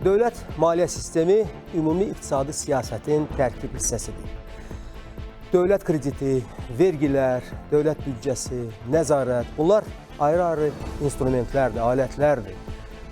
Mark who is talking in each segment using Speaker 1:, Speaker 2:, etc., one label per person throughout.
Speaker 1: Dövlət maliyyə sistemi ümumi iqtisadi siyasətin tərkib hissəsidir. Dövlət krediti, vergilər, dövlət büdcəsi, nəzarət, bunlar ayrı-ayrı instrumentlərdir, alətlərdir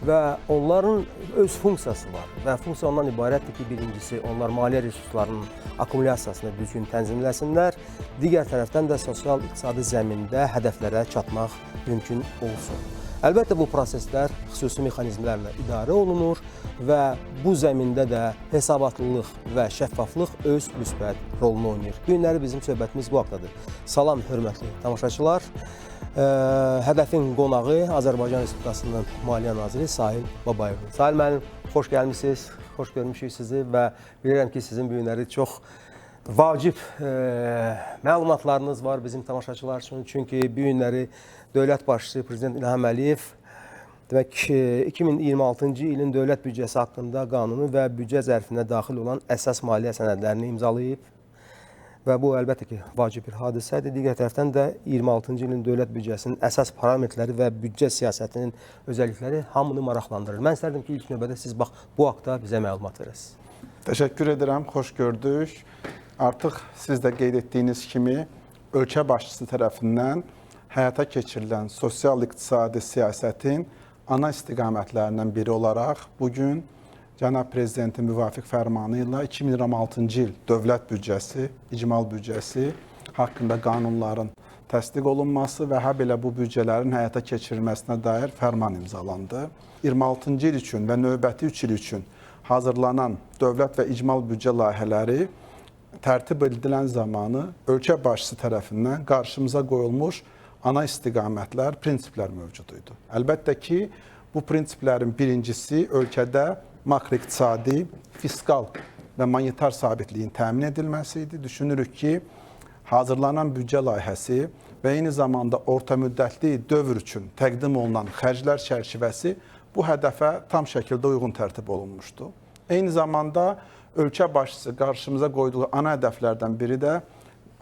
Speaker 1: və onların öz funksiyası var və funksiya ondan ibarətdir ki, birincisi onlar maliyyə resurslarının akkumulyasiyasını düzgün tənzimləsinlər, digər tərəfdən də sosial-iqtisadi zəmində hədəflərə çatmaq mümkün olsun. Əlbəttə bu proseslər xüsusi mexanizmlərlə idarə olunur və bu zəmində də hesabatlılıq və şəffaflıq öz müsbət rolunu oynayır. Bu günləri bizim söhbətimiz bu haqdadır. Salam hörmətli tamaşaçılar. Hədəfin qonağı Azərbaycan Respublikasının Maliyyə Naziri Sahil Babayevdir. Sahil müəllim, xoş gəlmisiniz, xoş görmüşük sizi və bilirəm ki, sizin bu günləri çox vacib məlumatlarınız var bizim tamaşaçılar üçün. Çünki bu günləri dövlət başçısı Prezident İlham Əliyev demək 2026-cı ilin dövlət büdcəsi haqqında qanunu və büdcə zərfinə daxil olan əsas maliyyə sənədlərini imzalayıb. Və bu əlbəttə ki, vacib bir hadisədir. Digər tərəfdən də 26-cı ilin dövlət büdcəsinin əsas parametrləri və büdcə siyasətinin özəllikləri hamını maraqlandırır. Mən istərdim ki, ilk növbədə siz bax bu haqda bizə məlumat verəsiniz.
Speaker 2: Təşəkkür edirəm, xoş gördük. Artıq siz də qeyd etdiyiniz kimi ölkə başçısı tərəfindən həyata keçirilən sosial-iqtisadi siyasətin ana istiqamətlərindən biri olaraq bugün Cənab Prezidentin müvafiq fərmanı ilə 2026-cı il dövlət büdcəsi, icmal büdcəsi haqqında qanunların təsdiq olunması və habelə bu büdcələrin həyata keçirilməsinə dair fərman imzalandı. 26-cı il üçün və növbəti 3 il üçün hazırlanan dövlət və icmal büdcə layihələri tərtib edilən zamanı ölkə başçısı tərəfindən qarşımıza qoyulmuş ana istiqamətlər, prinsiplər mövcud idi. Əlbəttə ki, bu prinsiplərin birincisi ölkədə makroiqtisadi, fiskal və monetar sabitliyin təmin edilməsi idi. Düşünürük ki, hazırlanan büdcə layihəsi və eyni zamanda orta müddətli dövr üçün təqdim olunan xərclər çərçivəsi bu hədəfə tam şəkildə uyğun tərtib olunmuşdu. Eyni zamanda ölkə başçısı qarşımıza qoyduğu ana hədəflərdən biri də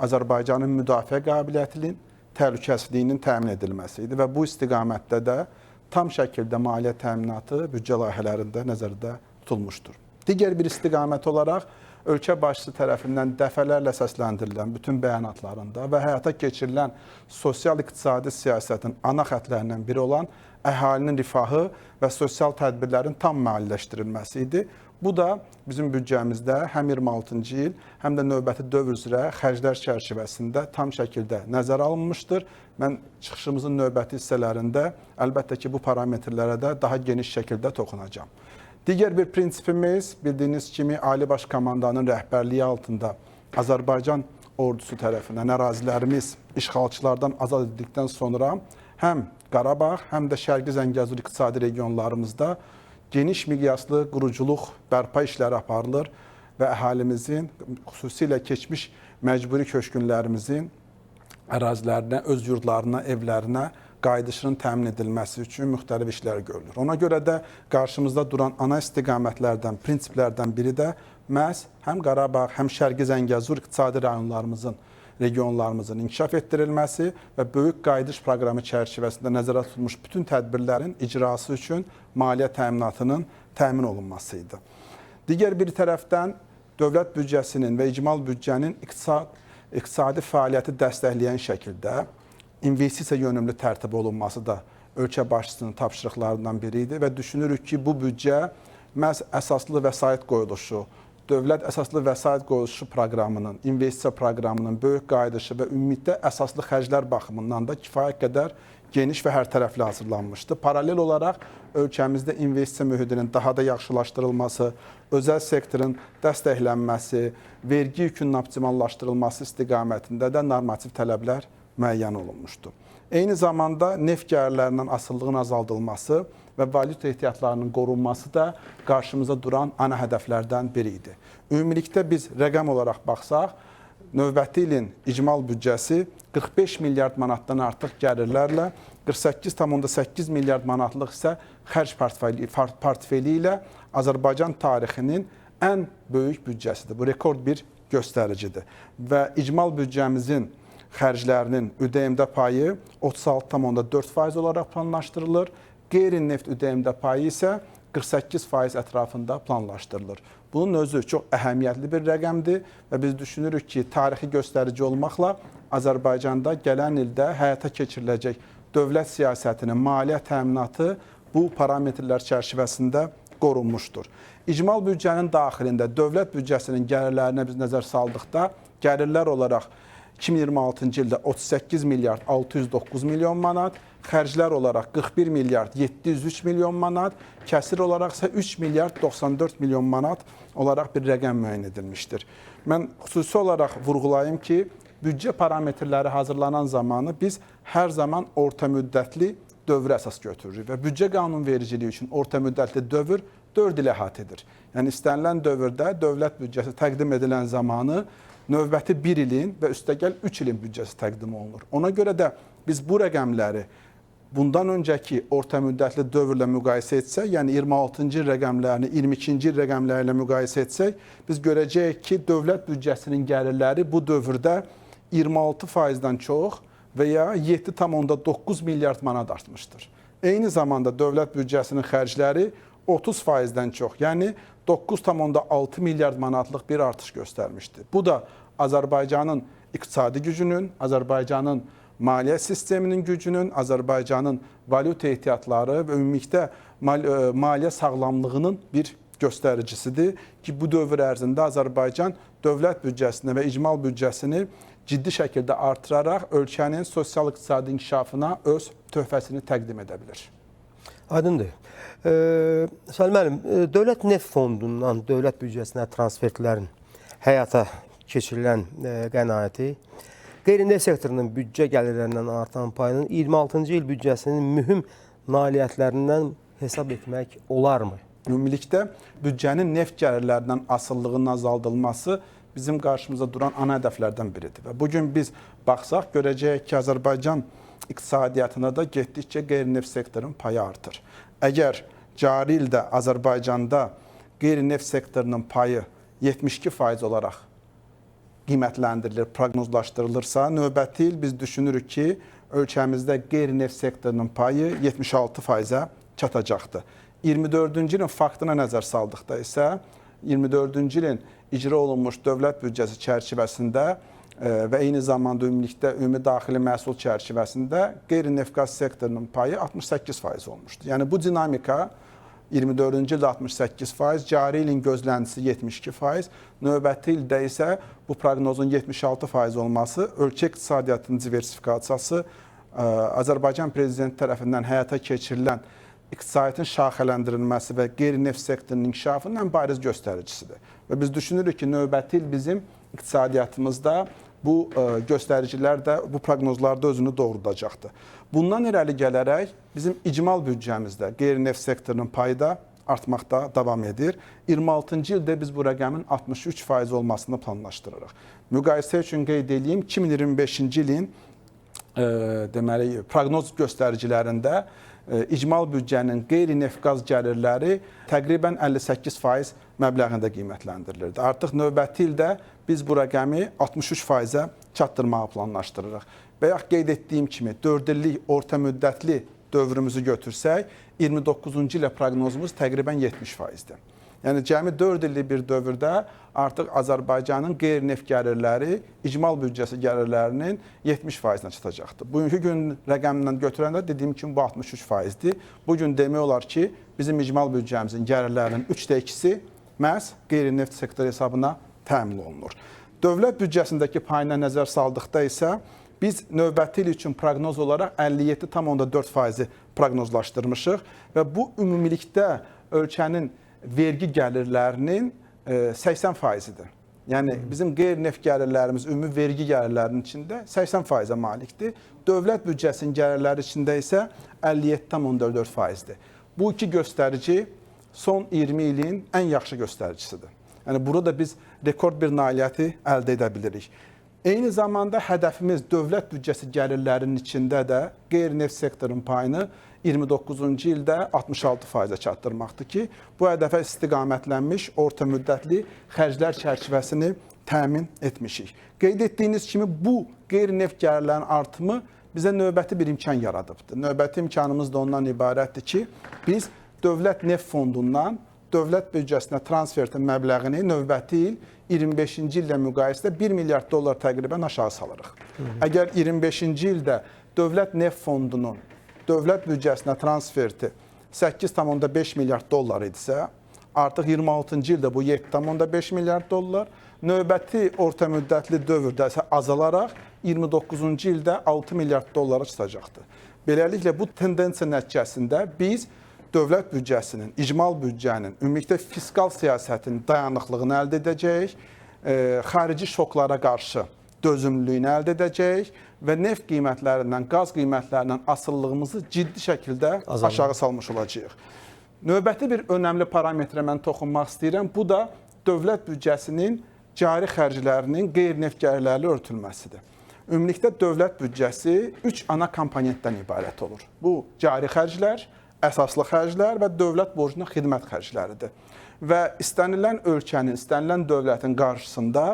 Speaker 2: Azərbaycanın müdafiə qabiliyyətinin, təhlükəsizliyinin təmin edilməsi idi və bu istiqamətdə də tam şəkildə maliyyə təminatı büdcə layihələrində nəzərdə tutulmuşdur. Digər bir istiqamət olaraq ölkə başçısı tərəfindən dəfələrlə səsləndirilən bütün bəyanatlarında və həyata keçirilən sosial-iqtisadi siyasətin ana xətlərindən biri olan əhalinin rifahı və sosial tədbirlərin tam maliyyələşdirilməsi idi. Bu da bizim büdcəmizdə həm 26-cı il, həm də növbəti dövr üzrə xərclər çərçivəsində tam şəkildə nəzərə alınmışdır. Mən çıxışımızın növbəti hissələrində əlbəttə ki, bu parametrlərə də daha geniş şəkildə toxunacağam. Digər bir prinsipimiz, bildiyiniz kimi Ali Baş Komandanın rəhbərliyi altında Azərbaycan ordusu tərəfindən ərazilərimiz işğalçılardan azad edildikdən sonra həm Qarabağ, həm də Şərqi Zəngəzur iqtisadi regionlarımızda geniş miqyaslı quruculuq, bərpa işləri aparılır və əhalimizin, xüsusilə keçmiş məcburi köçkünlərimizin ərazilərinə, öz yurdlarına, evlərinə qayıdışının təmin edilməsi üçün müxtəlif işlər görülür. Ona görə də qarşımızda duran ana istiqamətlərdən, prinsiplərdən biri də məhz həm Qarabağ, həm Şərqi Zəngəzur iqtisadi rayonlarımızın, regionlarımızın inkişaf etdirilməsi və böyük qayıdış proqramı çərçivəsində nəzərdə tutulmuş bütün tədbirlərin icrası üçün maliyyə təminatının təmin olunması idi. Digər bir tərəfdən dövlət büdcəsinin və icmal büdcənin iqtisadi fəaliyyəti dəstəkləyən şəkildə investisiya yönümlü tərtib olunması da ölkə başçısının tapşırıqlarından biri idi və düşünürük ki, bu büdcə məhz əsaslı vəsait qoyuluşu, dövlət əsaslı vəsait qoyuluşu proqramının, investisiya proqramının böyük qayıdışı və ümumilikdə əsaslı xərclər baxımından da kifayət qədər geniş və hərtərəfli hazırlanmışdı. Paralel olaraq ölkəmizdə investisiya mühitinin daha da yaxşılaşdırılması, özəl sektorun dəstəklənməsi, vergi yükünün optimallaşdırılması istiqamətində də normativ tələblər müəyyən olunmuşdu. Eyni zamanda neft gəlirlərindən asılılığın azaldılması və valyuta ehtiyatlarının qorunması da qarşımıza duran ana hədəflərdən biri idi. Ümumilikdə biz rəqəm olaraq baxsaq, növbəti ilin icmal büdcəsi 45 milyard manatdan artıq gəlirlərlə, 48,8 milyard manatlıq isə xərc portfeli ilə Azərbaycan tarixinin ən böyük büdcəsidir. Bu rekord bir göstəricidir. Və icmal büdcəmizin xərclərinin ÜDM-də payı 36,4% olaraq planlaşdırılır. Qeyri-neft ÜDM-də payı isə 48% ətrafında planlaşdırılır. Bunun özü çox əhəmiyyətli bir rəqəmdir və biz düşünürük ki, tarixi göstərici olmaqla Azərbaycanda gələn ildə həyata keçiriləcək dövlət siyasətinin maliyyə təminatı bu parametrlər çərçivəsində qorunmuşdur. İcmal büdcənin daxilində dövlət büdcəsinin gəlirlərinə biz nəzər saldıqda, gəlirlər olaraq 2026-cı ildə 38 milyard 609 milyon manat, xərclər olaraq 41 milyard 703 milyon manat, kəsir olaraq isə 3 milyard 94 milyon manat olaraq bir rəqəm müəyyən edilmişdir. Mən xüsusi olaraq vurğulayım ki, büdcə parametrləri hazırlanan zamanı biz hər zaman orta müddətli dövrü əsas götürürük və büdcə qanunvericiliyi üçün orta müddətli dövr 4 il əhatə edir. Yəni istənilən dövrdə dövlət büdcəsi təqdim edilən zamanı növbəti 1 ilin və üstəgəl 3 ilin büdcəsi təqdim olunur. Ona görə də biz bu rəqəmləri bundan öncəki orta müddətli dövrlə müqayisə etsək, yəni 26-cı il rəqəmlərini 22-ci il rəqəmləri ilə müqayisə etsək, biz görəcəyik ki, dövlət büdcəsinin gəlirləri bu dövrdə 26%-dən çox və ya 7,9 milyard manat artmışdır. Eyni zamanda dövlət büdcəsinin xərcləri 30%-dən çox, yəni 9,6 milyard manatlıq bir artış göstərmişdir. Bu da Azərbaycanın iqtisadi gücünün, Azərbaycanın maliyyə sisteminin gücünün, Azərbaycanın valyuta ehtiyatları və ümumilikdə maliyyə sağlamlığının bir göstəricisidir ki, bu dövr ərzində Azərbaycan dövlət büdcəsini və icmal büdcəsini ciddi şəkildə artıraraq ölkənin sosial-iqtisadi inkişafına öz töhfəsini təqdim edə bilir.
Speaker 1: Aydındır. Salim müəllim, Dövlət Neft Fondundan dövlət büdcəsinə transferlərin həyata keçirilən qənaəti qeyri-neft sektorunun büdcə gəlirlərindən artan payının 26-cı il büdcəsinin mühüm nailiyyətlərindən hesab etmək olarmı?
Speaker 2: Ümumilikdə büdcənin neft gəlirlərindən asılılığının azaldılması bizim qarşımıza duran ana hədəflərdən biridir. Və bugün biz baxsaq görəcəyik ki, Azərbaycan iqtisadiyyatında da getdikcə qeyri-neft sektorunun payı artır. Əgər cari ildə Azərbaycanda qeyri-neft sektorunun payı 72% olaraq qiymətləndirilir, proqnozlaşdırılırsa, növbəti il biz düşünürük ki, ölkəmizdə qeyri-neft sektorunun payı 76%-ə çatacaqdır. 24-cü ilin faktına nəzər saldıqda isə 24-cü ilin icra olunmuş dövlət büdcəsi çərçivəsində və eyni zamanda ümumilikdə ümumi daxili məhsul çərçivəsində qeyri-neft-qaz sektorunun payı 68% olmuşdur. Yəni bu dinamika 24-cü ildə 68%, cari ilin gözləntisi 72%, növbəti ildə isə bu proqnozun 76% olması ölkə iqtisadiyyatının diversifikasiyası, Azərbaycan prezidenti tərəfindən həyata keçirilən iqtisadiyyatın şaxələndirilməsi və qeyri-neft sektorunun inkişafının ən bariz göstəricisidir. Və biz düşünürük ki, növbəti il bizim iqtisadiyyatımızda bu göstəricilər də, bu proqnozlar da özünü doğrulacaqdır. Bundan irəli gələrək bizim icmal büdcəmizdə qeyri-neft sektorunun payı da artmaqda davam edir. 26-cı ildə biz bu rəqəmin 63% olmasını planlaşdırırıq. Müqayisə üçün qeyd edeyim, 2025-ci ilin deməli proqnoz göstəricilərində icmal büdcənin qeyri-neft-qaz gəlirləri təqribən 58% məbləğində qiymətləndirilirdi. Artıq növbəti ildə biz bu rəqəmi 63%-ə çatdırmağı planlaşdırırıq. Bayaq qeyd etdiyim kimi 4 illik orta müddətli dövrümüzü götürsək, 29-cu ilə proqnozumuz təqribən 70%-dir. Yəni cəmi 4 illik bir dövrdə artıq Azərbaycanın qeyri-neft gəlirləri icmal büdcəsi gəlirlərinin 70%-nə çatacaqdır. Bugünkü gün rəqəmindən götürəndə dediyim kimi bu 63%-dir. Bu gün demək olar ki, bizim icmal büdcəmizin gəlirlərinin 3də 2-si məhz qeyri-neft sektoru hesabına təmin olunur. Dövlət büdcəsindəki payına nəzər saldıqda isə biz növbəti il üçün proqnoz olaraq 57,4%-i proqnozlaşdırmışıq və bu ümumilikdə ölkənin vergi gəlirlərinin 80%-idir. Yəni bizim qeyri-neft gəlirlərimiz ümumi vergi gəlirlərinin içində 80%-ə malikdir. Dövlət büdcəsinin gəlirləri içində isə 57,4%-dir. Bu iki göstərici son 20 ilin ən yaxşı göstəricisidir. Yəni burada biz rekord bir nailiyyəti əldə edə bilirik. Eyni zamanda hədəfimiz dövlət büdcəsi gəlirlərinin içində də qeyri-neft sektorunun payını 29-cu ildə 66%-ə çatdırmaqdır ki, bu hədəfə istiqamətlənmiş orta müddətli xərclər çərçivəsini təmin etmişik. Qeyd etdiyiniz kimi bu qeyri-neft gəlirlərinin artımı bizə növbəti bir imkan yaradıbdır. Növbəti imkanımız da ondan ibarətdir ki, biz Dövlət Neft Fondundan dövlət büdcəsinə transfertin məbləğini növbəti il 25-ci illə müqayisədə 1 milyard dollar təqribən aşağı salırıq. Əgər 25-ci ildə Dövlət Neft Fondunun dövlət büdcəsinə transferti 8,5 milyard dollar idisə, artıq 26-cı ildə bu 7,5 milyard dollar, növbəti orta müddətli dövrdə isə azalaraq 29-cu ildə 6 milyard dollara çatacaqdır. Beləliklə bu tendensiya nəticəsində biz dövlət büdcəsinin, icmal büdcənin, ümumilikdə fiskal siyasətin dayanıqlığını əldə edəcəyik, xarici şoklara qarşı dözümlülüyünü əldə edəcəyik və neft qiymətlərindən, qaz qiymətlərindən asılılığımızı ciddi şəkildə aşağı salmış olacağıq. Növbəti bir önəmli parametrə mən toxunmaq istəyirəm. Bu da dövlət büdcəsinin cari xərclərinin qeyri-neft gəlirlərlə örtülməsidir. Ümumilikdə dövlət büdcəsi 3 ana komponentdən ibarət olur. Bu cari xərclər, əsaslı xərclər və dövlət borcuna xidmət xərcləridir. Və istənilən ölkənin, istənilən dövlətin qarşısında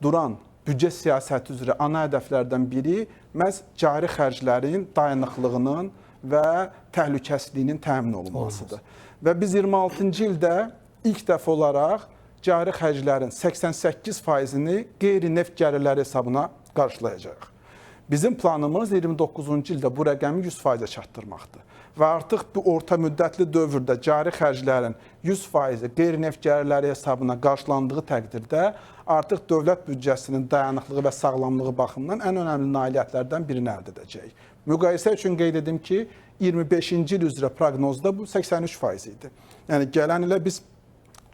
Speaker 2: duran büdcə siyasəti üzrə ana hədəflərdən biri məhz cari xərclərin dayanıqlığının və təhlükəsizliyinin təmin olunmasıdır. Və biz 26-cı ildə ilk dəfə olaraq cari xərclərin 88%-ni qeyri-neft gəlirləri hesabına qarşılayacağıq. Bizim planımız 29-cu ildə bu rəqəmi 100%-ə çatdırmaqdır. Və artıq bu orta müddətli dövrdə cari xərclərin 100%-i qeyri-neft gəlirləri hesabına qarşılandığı təqdirdə artıq dövlət büdcəsinin dayanıqlığı və sağlamlığı baxımından ən önəmli nailiyyətlərdən birini əldə edəcəyik. Müqayisə üçün qeyd edim ki, 25-ci il üzrə proqnozda bu 83% idi. Yəni gələn ilə biz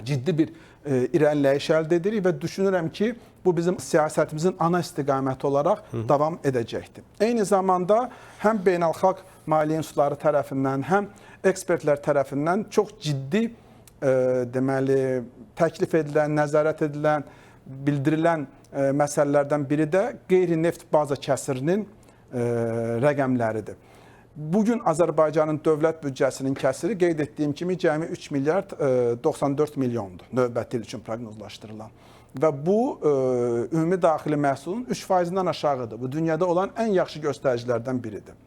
Speaker 2: ciddi bir irəliləyiş əldə edirik və düşünürəm ki, bu bizim siyasətimizin ana istiqaməti olaraq davam edəcəkdir. Eyni zamanda həm beynəlxalq maliyyə institutları tərəfindən, həm ekspertlər tərəfindən çox ciddi deməli təklif edilən, nəzarət edilən, bildirilən məsələlərdən biri də qeyri-neft baza kəsirinin rəqəmləridir. Bugün Azərbaycanın dövlət büdcəsinin kəsiri qeyd etdiyim kimi cəmi 3 milyard 94 milyondur növbəti il üçün proqnozlaşdırılan. Və bu ümumi daxili məhsulun 3%-dən aşağıdır. Bu dünyada olan ən yaxşı göstəricilərdən biridir.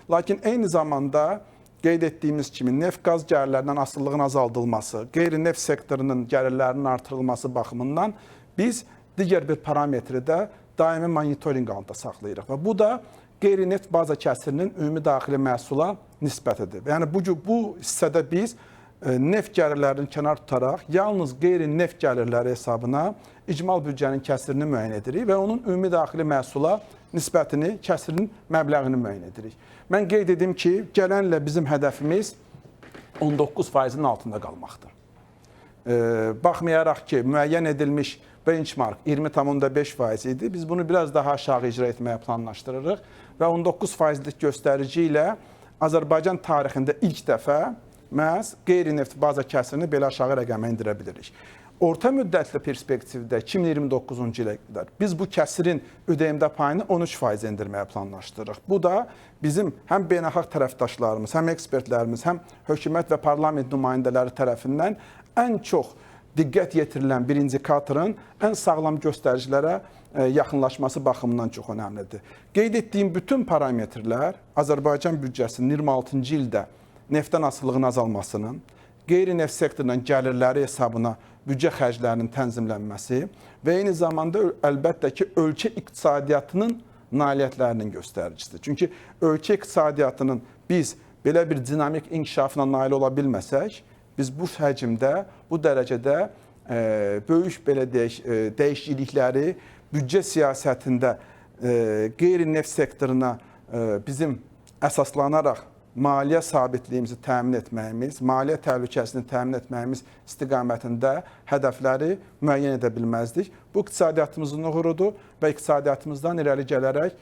Speaker 2: Lakin eyni zamanda qeyd etdiyimiz kimi neft qaz gəlirlərindən asılılığın azaldılması, qeyri-neft sektorunun gəlirlərinin artırılması baxımından biz digər bir parametri də daimi monitorinq altında saxlayırıq. Və bu da qeyri-neft baza kəsirinin ümumi daxili məhsula nisbətidir. Yəni bu hissədə biz neft gəlirlərini kənar tutaraq yalnız qeyri-neft gəlirləri hesabına icmal büdcənin kəsirini müəyyən edirik və onun ümumi daxili məhsula nisbətini, kəsirinin məbləğini müəyyən edirik. Mən qeyd edim ki, gələnlə bizim hədəfimiz 19%-in altında qalmaqdır. Baxmayaraq ki, müəyyən edilmiş benchmark 20,5% idi. Biz bunu biraz daha aşağı icra etməyə planlaşdırırıq və 19%lik göstərici ilə Azərbaycan tarixində ilk dəfə məhz qeyri-neft baza kəsirini belə aşağı rəqəmə endirə bilirik. Orta müddətli perspektivdə 2029-cu ilə qədər biz bu kəsirin ÜDM-də payını 13% endirməyə planlaşdırırıq. Bu da bizim həm beynəlxalq tərəfdaşlarımız, həm ekspertlərimiz, həm hökumət və parlament nümayəndələri tərəfindən ən çox diqqət yetirilən bir indikatorun ən sağlam göstəricilərə yaxınlaşması baxımından çox önəmlidir. Qeyd etdiyim bütün parametrlər Azərbaycan büdcəsinin 26-cı ildə neftdən asılılığın azalmasının, qeyri-neft sektorundan gəlirləri hesabına büdcə xərclərinin tənzimlənməsi və eyni zamanda əlbəttə ki, ölkə iqtisadiyyatının nailiyyətlərinin göstəricisidir. Çünki ölkə iqtisadiyyatının biz belə bir dinamik inkişafına nail ola bilməsək, biz bu həcmdə, bu dərəcədə böyük belə deyək, dəyişiklikləri büdcə siyasətində qeyri-neft sektoruna bizim əsaslanaraq maliyyə sabitliyimizi təmin etməyimiz, maliyyə təhlükəsini təmin etməyimiz istiqamətində hədəfləri müəyyən edə bilməzdik. Bu iqtisadiyyatımızın uğurudur və iqtisadiyyatımızdan irəli gələrək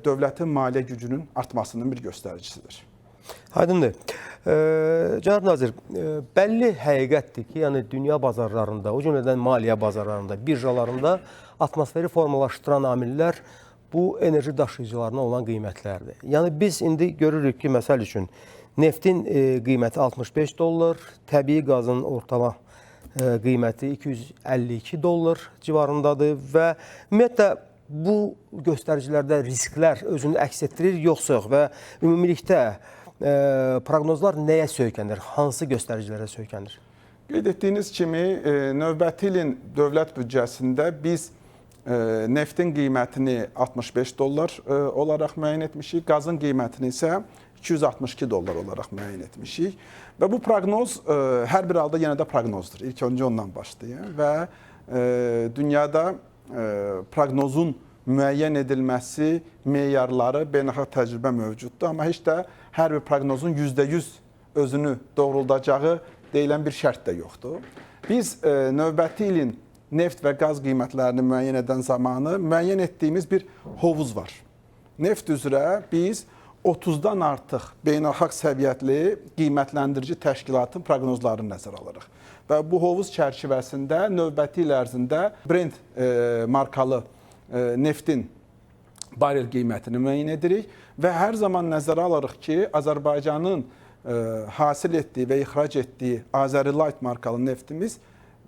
Speaker 2: dövlətin maliyyə gücünün artmasının bir göstəricisidir.
Speaker 1: Aydındır. Cənab Nazir, bəlli həqiqətdir ki, yəni dünya bazarlarında, o cümlədən maliyyə bazarlarında, birjalarında atmosferi formalaşdıran amillər bu enerji daşıyıcılarına olan qiymətlərdir. Yəni biz indi görürük ki, məsəl üçün neftin qiyməti 65 dollar, təbii qazın ortalama qiyməti 252 dollar civarındadır və ümumiyyətlə bu göstəricilərdə risklər özünü əks etdirir yoxsa yox və ümumilikdə Proqnozlar nəyə söykənir? Hansı göstəricilərə söykənir?
Speaker 2: Qeyd etdiyiniz kimi, növbəti ilin dövlət büdcəsində biz neftin qiymətini 65 dollar olaraq müəyyən etmişik, qazın qiymətini isə 262 dollar olaraq müəyyən etmişik. Və bu proqnoz hər bir halda yenə də proqnozdur. İlk öncə ondan başlayım və dünyada proqnozun müəyyən edilməsi meyarları, beynəlxalq təcrübə mövcuddur. Amma heç də hər bir proqnozun %100 özünü doğruldacağı deyilən bir şərt də yoxdur. Biz növbəti ilin neft və qaz qiymətlərini müəyyən edən zamanı müəyyən etdiyimiz bir hovuz var. Neft üzrə biz 30-dan artıq beynəlxalq səviyyətli qiymətləndirici təşkilatın proqnozlarını nəzərə alırıq. Və bu hovuz çərçivəsində növbəti il ərzində Brent markalı neftin barel qiymətini müəyyən edirik və hər zaman nəzərə alırıq ki, Azərbaycanın hasil etdiyi və ixrac etdiyi Azəri Light markalı neftimiz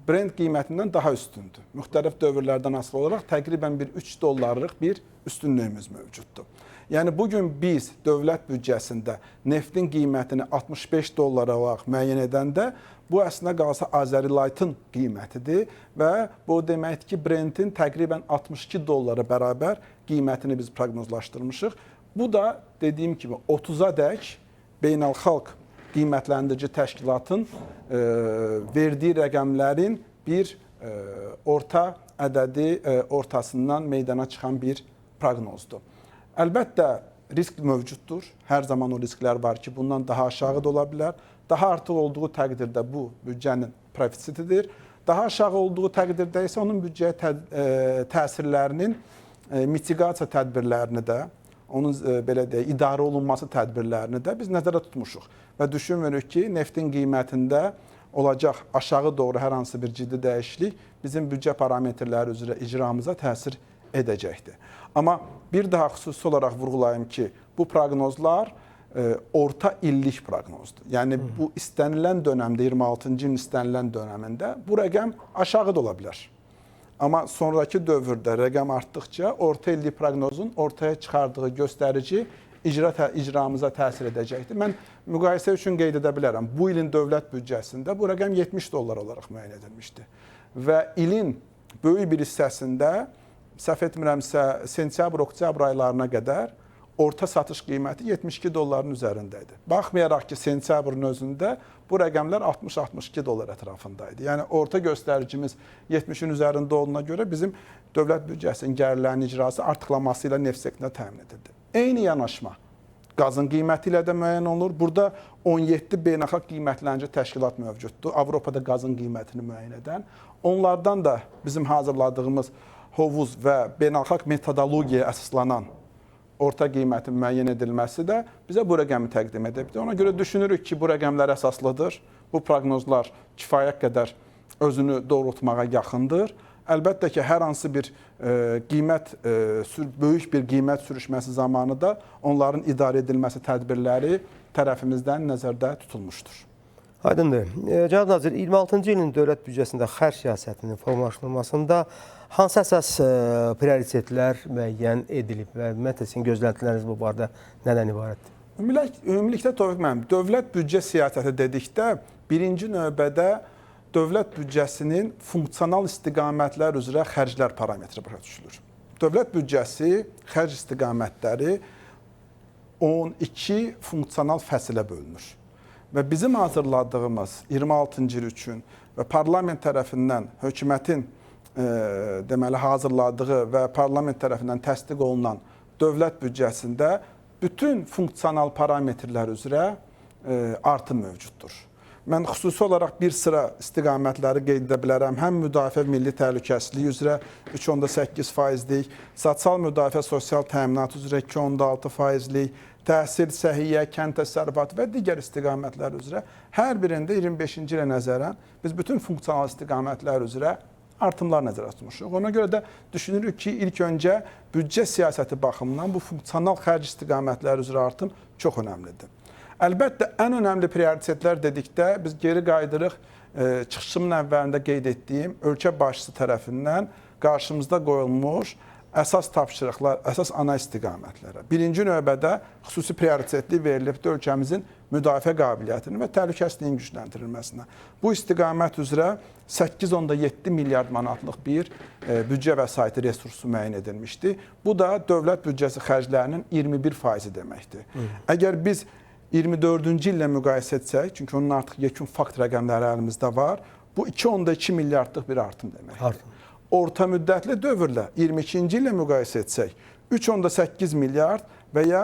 Speaker 2: Brent qiymətindən daha üstündür. Müxtəlif dövrlərdən asılı olaraq təqribən bir 3 dollarlıq bir üstünlüyümüz mövcuddur. Yəni bugün biz dövlət büdcəsində neftin qiymətini 65 dollar olaraq müəyyən edəndə bu əslində qalsa Azəri Light'ın qiymətidir və bu deməkdir ki, Brentin təqribən 62 dollara bərabər qiymətini biz proqnozlaşdırmışıq. Bu da dediyim kimi 30-a dək beynəlxalq qiymətləndirici təşkilatın verdiyi rəqəmlərin bir orta ədədi ortasından meydana çıxan bir proqnozdur. Əlbəttə, risk mövcuddur. Hər zaman o risklər var ki, bundan daha aşağı da ola bilər. Daha artıq olduğu təqdirdə bu büdcənin profitsitidir. Daha aşağı olduğu təqdirdə isə onun büdcəyə təsirlərinin mitigasiya tədbirlərini də, onun belə deyək, idarə olunması tədbirlərini də biz nəzərdə tutmuşuq. Və düşünmürük ki, neftin qiymətində olacaq aşağı doğru hər hansı bir ciddi dəyişiklik bizim büdcə parametrləri üzrə icramıza təsir edəcəkdir. Amma bir daha xüsusi olaraq vurğulayım ki, bu proqnozlar orta illik proqnozdur. Yəni bu istənilən dönəmdə, 26-cı ilin istənilən dönəmində bu rəqəm aşağı da ola bilər. Amma sonrakı dövrdə rəqəm artdıqca orta illik proqnozun ortaya çıxardığı göstərici icramıza təsir edəcəkdir. Mən müqayisə üçün qeyd edə bilərəm. Bu ilin dövlət büdcəsində bu rəqəm 70 dollar olaraq müəyyən edilmişdi. Və ilin böyük bir hissəsində, səhv etmirəmsə, sentyabr-oktyabr aylarına qədər orta satış qiyməti 72 dolların üzərində idi. Baxmayaraq ki, sentyabrın özündə bu rəqəmlər 60-62 dollar ətrafında idi. Yəni orta göstəricimiz 70-in üzərində olduğuna görə bizim dövlət büdcəsinin gəlirlərinin icrası artıqlaması ilə neft sektorunda təmin edildi. Eyni yanaşma qazın qiyməti ilə də müəyyən olunur. Burada 17 beynəlxalq qiymətləndirici təşkilat mövcuddur. Avropada qazın qiymətini müəyyən edən. Onlardan da bizim hazırladığımız hovuz və beynəlxalq metodologiyaya əsaslanan orta qiymətin müəyyən edilməsi də bizə bu rəqəmi təqdim edibdir. Ona görə düşünürük ki, bu rəqəmlər əsaslıdır. Bu proqnozlar kifayət qədər özünü doğrultmağa yaxındır. Əlbəttə ki, hər hansı bir qiymət, böyük bir qiymət sürüşməsi zamanı da onların idarə edilməsi tədbirləri tərəfimizdən nəzərdə tutulmuşdur.
Speaker 1: Aydındır. Cənab Nazir, 26-cı ilin dövlət büdcəsində xərc siyasətinin formalaşdırılmasında hansı əsas prioritetlər müəyyən edilib və ümumiyyətlə sizin gözləntiləriniz bu barədə nədən ibarətdir?
Speaker 2: Ümumilikdə Tofiq müəllim, dövlət büdcə siyasəti dedikdə birinci növbədə dövlət büdcəsinin funksional istiqamətlər üzrə xərclər parametri başa düşülür. Dövlət büdcəsi xərc istiqamətləri 12 funksional fəsilə bölünür. Və bizim hazırladığımız 26-cı il üçün və parlament tərəfindən hökumətin deməli hazırladığı və parlament tərəfindən təsdiq olunan dövlət büdcəsində bütün funksional parametrlər üzrə artım mövcuddur. Mən xüsusi olaraq bir sıra istiqamətləri qeyd edə bilərəm. Həm müdafiə milli təhlükəsizliyi üzrə 3,8%-lik, sosial müdafiə, sosial təminat üzrə 2,6%-lik, təhsil, səhiyyə, kənd təsərrüfatı və digər istiqamətlər üzrə hər birində 25-ci ilə nəzərən biz bütün funksional istiqamətlər üzrə artımlar nəzərdə tutmuşuq. Ona görə də düşünürük ki, ilk öncə büdcə siyasəti baxımından bu funksional xərc istiqamətləri üzrə artım çox önəmlidir. Əlbəttə, ən önəmli prioritetlər dedikdə biz geri qayıdırıq çıxışımın əvvəlində qeyd etdiyim ölkə başçısı tərəfindən qarşımızda qoyulmuş əsas tapşırıqlar, əsas ana istiqamətlərə. Birinci növbədə xüsusi prioritetlik verilibdir ölkəmizin müdafiə qabiliyyətinin və təhlükəsizliyinin gücləndirilməsinə. Bu istiqamət üzrə 8,7 milyard manatlıq bir büdcə vəsaiti resursu müəyyən edilmişdi. Bu da dövlət büdcəsi xərclərinin 21% deməkdir. Əgər biz 24-cü illə müqayisə etsək, çünki onun artıq yekun fakt rəqəmləri əlimizdə var, bu 2,2 milyardlıq bir artım deməkdir. Artım. Orta müddətli dövrlə 22-ci illə müqayisə etsək, 3,8 milyard və ya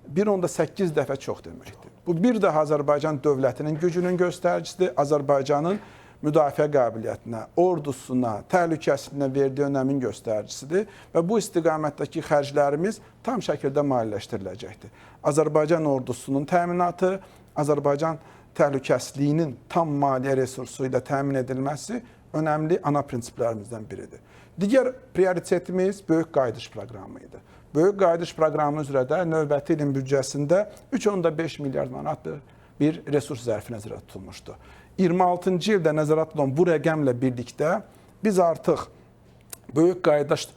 Speaker 2: 1,8 dəfə çox deməkdir. Bu bir daha Azərbaycan dövlətinin gücünün göstəricisidir. Azərbaycanın müdafiə qabiliyyətinə, ordusuna, təhlükəsizliyinə verdiyi önəmin göstəricisidir və bu istiqamətdəki xərclərimiz tam şəkildə maliyyələşdiriləcəkdir. Azərbaycan ordusunun təminatı, Azərbaycan təhlükəsizliyinin tam maliyyə resursu ilə təmin edilməsi önəmli ana prinsiplərimizdən biridir. Digər prioritetimiz Böyük Qayıdış proqramı idi. Böyük Qayıdış proqramı üzrə də növbəti ilin büdcəsində 3,5 milyard manatlıq bir resurs zərfi nəzərdə tutulmuşdu. 26-cı ildə nəzərdə tutulan bu rəqəmlə birlikdə biz artıq Böyük Qayıdış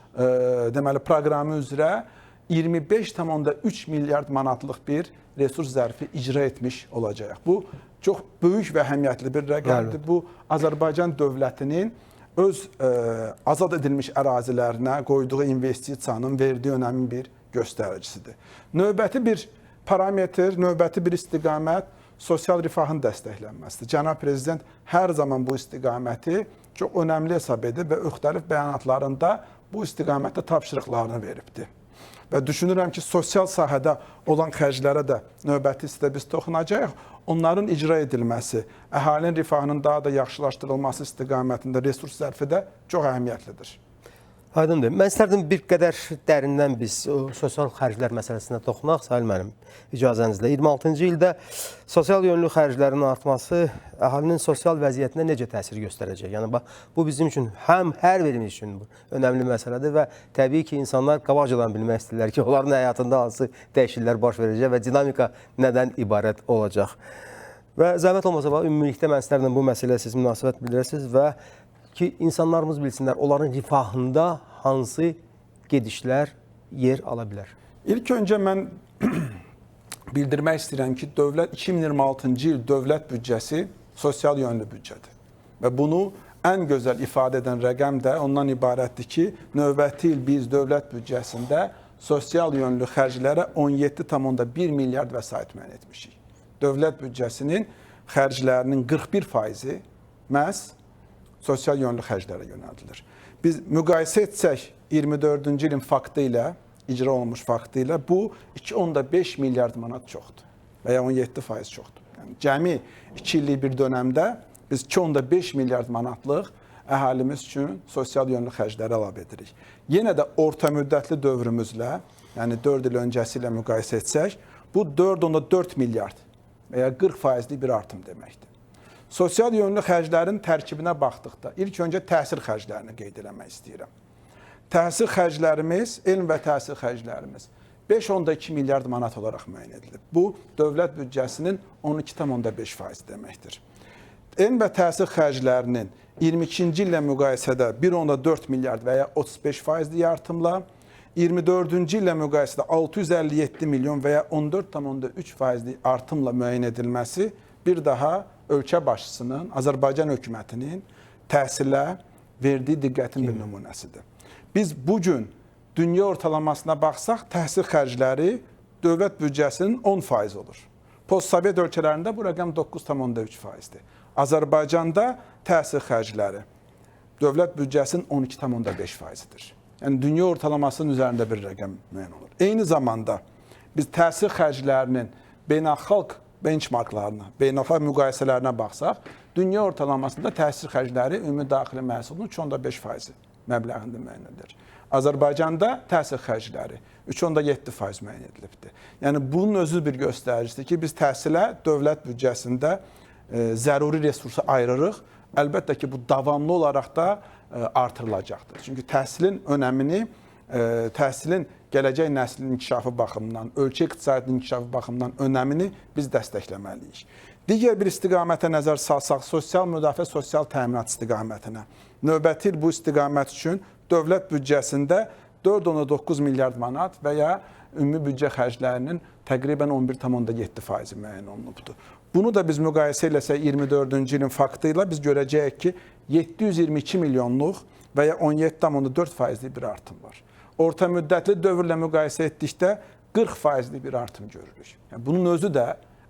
Speaker 2: deməli proqramı üzrə 25,3 milyard manatlıq bir resurs zərfi icra etmiş olacağıq. Bu çox böyük və əhəmiyyətli bir rəqəmdir. Bu Azərbaycan dövlətinin öz azad edilmiş ərazilərinə qoyduğu investisiyanın verdiyi önəmin bir göstəricisidir. Növbəti bir parametr, növbəti bir istiqamət sosial rifahın dəstəklənməsidir. Cənab Prezident hər zaman bu istiqaməti çox önəmli hesab edib və müxtəlif bəyanatlarında bu istiqamətdə tapşırıqlarını veribdir. Və düşünürəm ki, sosial sahədə olan xərclərə də növbəti hissədə biz toxunacağıq. Onların icra edilməsi, əhalinin rifahının daha da yaxşılaşdırılması istiqamətində resurs zərfi də çox əhəmiyyətlidir.
Speaker 1: Aydındır. Mən istərdim bir qədər dərindən biz o sosial xərclər məsələsinə toxunaq, Sahil müəllim, icazənizlə. 26-cı ildə sosial yönlü xərclərin artması əhalinin sosial vəziyyətinə necə təsir göstərəcək? Yəni bax, bu bizim üçün həm hər birimiz üçün önəmli məsələdir və təbii ki, insanlar qabaqcadan bilmək istəyirlər ki, onların həyatında hansı dəyişikliklər baş verəcək və dinamika nədən ibarət olacaq. Və zəhmət olmasa bax, ümumilikdə mən istərdim bu məsələyə siz münasibət bildirəsiniz və ki, insanlarımız bilsinlər, onların rifahında hansı gedişlər yer ala bilər?
Speaker 2: İlk öncə mən bildirmək istəyirəm ki, dövlət 2026-cı il dövlət büdcəsi sosial yönlü büdcədir. Və bunu ən gözəl ifadə edən rəqəm də ondan ibarətdir ki, növbəti il biz dövlət büdcəsində sosial yönlü xərclərə 17,1 milyard vəsait müəyyən etmişik. Dövlət büdcəsinin xərclərinin 41%-i məhz sosial yönlü xərclərə yönəldilir. Biz müqayisə etsək 24-cü ilin faktı ilə, icra olunmuş faktı ilə bu 2,5 milyard manat çoxdur və ya 17% çoxdur. Yəni cəmi 2 illik bir dönəmdə biz 2,5 milyard manatlıq əhalimiz üçün sosial yönlü xərcləri əlavə edirik. Yenə də orta müddətli dövrümüzlə, yəni 4 il öncəsi ilə müqayisə etsək, bu 4,4 milyard və ya 40%lik bir artım deməkdir. Sosial yönlü xərclərin tərkibinə baxdıqda ilk öncə təhsil xərclərini qeyd eləmək istəyirəm. Təhsil xərclərimiz, elm və təhsil xərclərimiz 5,2 milyard manat olaraq müəyyən edilib. Bu, dövlət büdcəsinin 12,5% deməkdir. Elm və təhsil xərclərinin 22-ci illə müqayisədə 1,4 milyard və ya 35%lik artımla, 24-cü illə müqayisədə 657 milyon və ya 14,3%lik artımla müəyyən edilməsi bir daha ölkə başçısının, Azərbaycan hökumətinin təhsilə verdiyi diqqətin bir nümunəsidir. Biz bu gün dünya ortalamasına baxsaq, təhsil xərcləri dövlət büdcəsinin 10% olur. Postsovet ölkələrində bu rəqəm 9,3%-dir. Azərbaycanda təhsil xərcləri dövlət büdcəsinin 12,5%-dir. Yəni dünya ortalamasının üzərində bir rəqəm müəyyən olur. Eyni zamanda biz təhsil xərclərinin beynəlxalq benchmarklarına, beynəlxalq müqayisələrinə baxsaq, dünya ortalamasında təhsil xərcləri ümumi daxili məhsulun 3,5% məbləğində müəyyən edilir. Azərbaycanda təhsil xərcləri 3,7% müəyyən edilibdir. Yəni bunun özü bir göstəricisidir ki, biz təhsilə dövlət büdcəsində zəruri resursu ayırırıq. Əlbəttə ki, bu davamlı olaraq da artırılacaqdır. Çünki təhsilin önəmini, təhsilin gələcək nəslin inkişafı baxımından, ölkə iqtisadiyyatının inkişafı baxımından önəmini biz dəstəkləməliyik. Digər bir istiqamətə nəzər salsaq, sosial müdafiə, sosial təminat istiqamətinə. Növbəti il bu istiqamət üçün dövlət büdcəsində 4,9 milyard manat və ya ümumi büdcə xərclərinin təqribən 11,7% müəyyən olunubdur. Bunu da biz müqayisə eləsək 24-cü ilin faktı ilə biz görəcəyik ki, 722 milyonluq və ya 17,4%lik bir artım var. Orta müddətli dövrlə müqayisə etdikdə 40%lik bir artım görürük. Yəni bunun özü də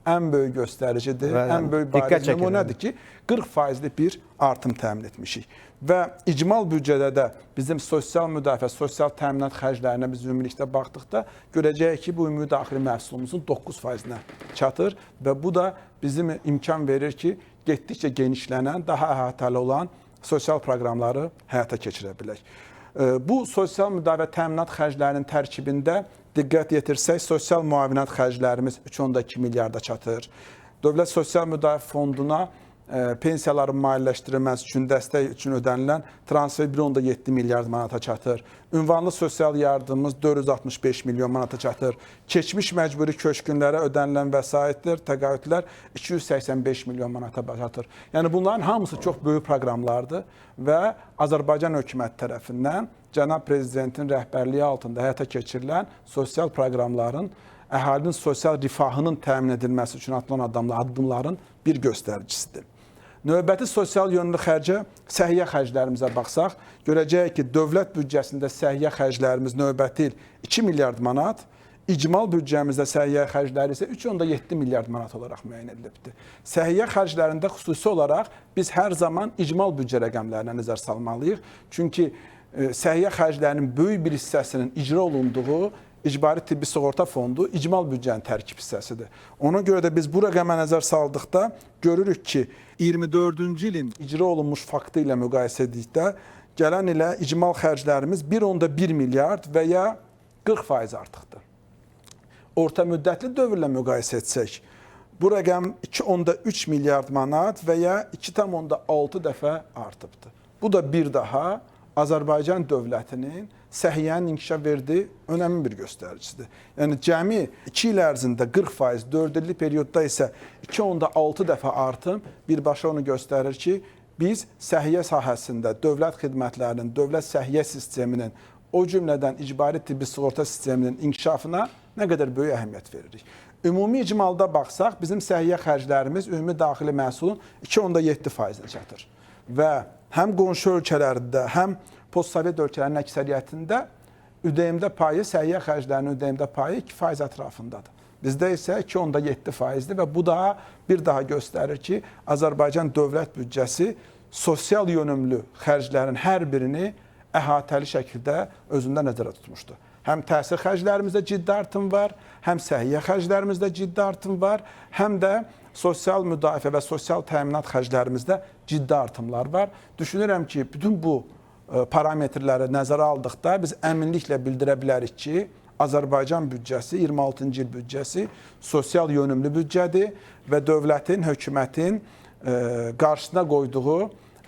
Speaker 2: ən böyük göstəricidir, ən böyük bariz nümunədir ki, 40%lik bir artım təmin etmişik. Və icmal büdcədə də bizim sosial müdafiə, sosial təminat xərclərinə biz ümumilikdə baxdıqda görəcəyik ki, bu ümumi daxili məhsulumuzun 9%-nə çatır və bu da bizim imkan verir ki, getdikcə genişlənən, daha əhatəli olan sosial proqramları həyata keçirə bilək. Bu sosial müdafiə təminat xərclərinin tərkibində diqqət yetirsək, sosial müavinət xərclərimiz 3,2 milyarda çatır. Dövlət Sosial Müdafiə Fonduna pensiyaların maliyyələşdirilməsi üçün, dəstək üçün ödənilən transfer 1,7 milyard manata çatır. Ünvanlı sosial yardımımız 465 milyon manata çatır. Keçmiş məcburi köçkünlərə ödənilən vəsaitlər, təqaüdlər 285 milyon manata çatır. Yəni bunların hamısı çox böyük proqramlardır və Azərbaycan hökuməti tərəfindən cənab prezidentin rəhbərliyi altında həyata keçirilən sosial proqramların əhalinin sosial rifahının təmin edilməsi üçün atılan addımların bir göstəricisidir. Növbəti sosial yönlü xərcə, səhiyyə xərclərimizə baxsaq, görəcəyik ki, dövlət büdcəsində səhiyyə xərclərimiz növbəti il 2 milyard manat, icmal büdcəmizdə səhiyyə xərcləri isə 3,7 milyard manat olaraq müəyyən edilibdir. Səhiyyə xərclərində xüsusi olaraq biz hər zaman icmal büdcə rəqəmlərinə nəzər salmalıyıq. Çünki səhiyyə xərclərinin böyük bir hissəsinin icra olunduğu İcbari Tibbi Sığorta Fondu icmal büdcənin tərkib hissəsidir. Ona görə də biz bu rəqəmə nəzər saldıqda görürük ki, 24-cü ilin icra olunmuş faktı ilə müqayisə etdikdə gələn ilə icmal xərclərimiz 1,1 milyard və ya 40% artıqdır. Orta müddətli dövrlə müqayisə etsək, bu rəqəm 2,3 milyard manat və ya 2,6 dəfə artıbdır. Bu da bir daha Azərbaycan dövlətinin səhiyyənin inkişaf verdiyi önəmli bir göstəricisidir. Yəni cəmi 2 il ərzində 40%, 4 illik periodda isə 2,6 dəfə artım birbaşa onu göstərir ki, biz səhiyyə sahəsində dövlət xidmətlərinin, dövlət səhiyyə sisteminin, o cümlədən icbari tibbi sığorta sisteminin inkişafına nə qədər böyük əhəmiyyət veririk. Ümumi icmalda baxsaq, bizim səhiyyə xərclərimiz ümumi daxili məhsulun 2,7%-nə çatır. Və həm qonşu ölkələrdə, həm postsovet ölkələrinin əksəriyyətində ÜDM-də payı, səhiyyə xərclərinin ÜDM-də payı 2% ətrafındadır. Bizdə isə 2,7%-dir və bu da bir daha göstərir ki, Azərbaycan dövlət büdcəsi sosial yönümlü xərclərin hər birini əhatəli şəkildə özündə nəzərə tutmuşdur. Həm təhsil xərclərimizdə ciddi artım var, həm səhiyyə xərclərimizdə ciddi artım var, həm də sosial müdafiə və sosial təminat xərclərimizdə ciddi artımlar var. Düşünürəm ki, bütün bu parametrləri nəzərə aldıqda biz əminliklə bildirə bilərik ki, Azərbaycan büdcəsi, 26-cı il büdcəsi sosial yönümlü büdcədir və dövlətin, hökumətin qarşısına qoyduğu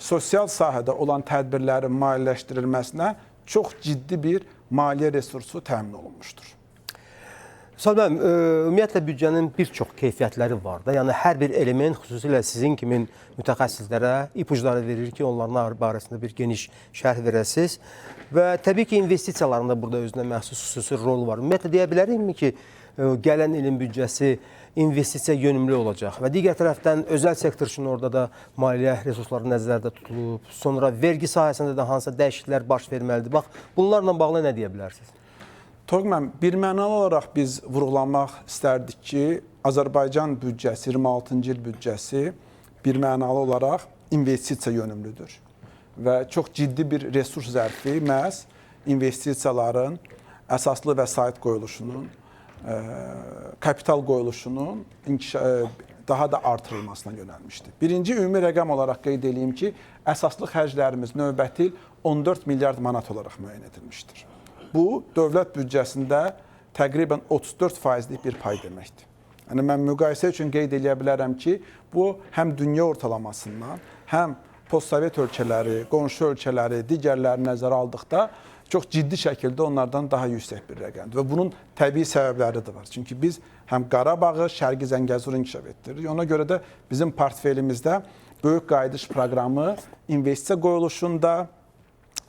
Speaker 2: sosial sahədə olan tədbirlərin maliyyələşdirilməsinə çox ciddi bir maliyyə resursu təmin olunmuşdur.
Speaker 1: Vüsal müəllim, ümumiyyətlə büdcənin bir çox keyfiyyətləri var da. Yəni hər bir element xüsusilə sizin kimi mütəxəssislərə ipucları verir ki, onların barəsində bir geniş şərh verəsiniz. Və təbii ki, investisiyaların da burada özünə məxsus xüsusi rol var. Ümumiyyətlə deyə bilərikmi ki, gələn ilin büdcəsi investisiya yönümlü olacaq və digər tərəfdən özəl sektor üçün orada da maliyyə resursları nəzərdə tutulub. Sonra vergi sahəsində də hansısa dəyişikliklər baş verməlidir. Bax, bunlarla bağlı nə deyə bilərsiniz?
Speaker 2: Toğ müəllim, bir mənalı olaraq biz vurğulamaq istərdik ki, Azərbaycan büdcəsi, 26-cı il büdcəsi bir mənalı olaraq investisiya yönümlüdür və çox ciddi bir resurs zərfi məhz investisiyaların əsaslı vəsait qoyuluşunun, kapital qoyuluşunun daha da artırılmasına yönəlmişdir. Birinci ümumi rəqəm olaraq qeyd edeyim ki, əsaslı xərclərimiz növbəti il 14 milyard manat olaraq müəyyən edilmişdir. Bu, dövlət büdcəsində təqribən 34%lik bir pay deməkdir. Yəni, mən müqayisə üçün qeyd eləyə bilərəm ki, bu, həm dünya ortalamasından, həm postsovet ölkələri, qonşu ölkələri, digərlərini nəzərə aldıqda çox ciddi şəkildə onlardan daha yüksək bir rəqəmdir. Və bunun təbii səbəbləri də var. Çünki biz həm Qarabağı, Şərqi Zəngəzuru inkişaf etdiririk. Ona görə də bizim portfelimizdə Böyük Qayıdış proqramı investisiya qoyuluşunda,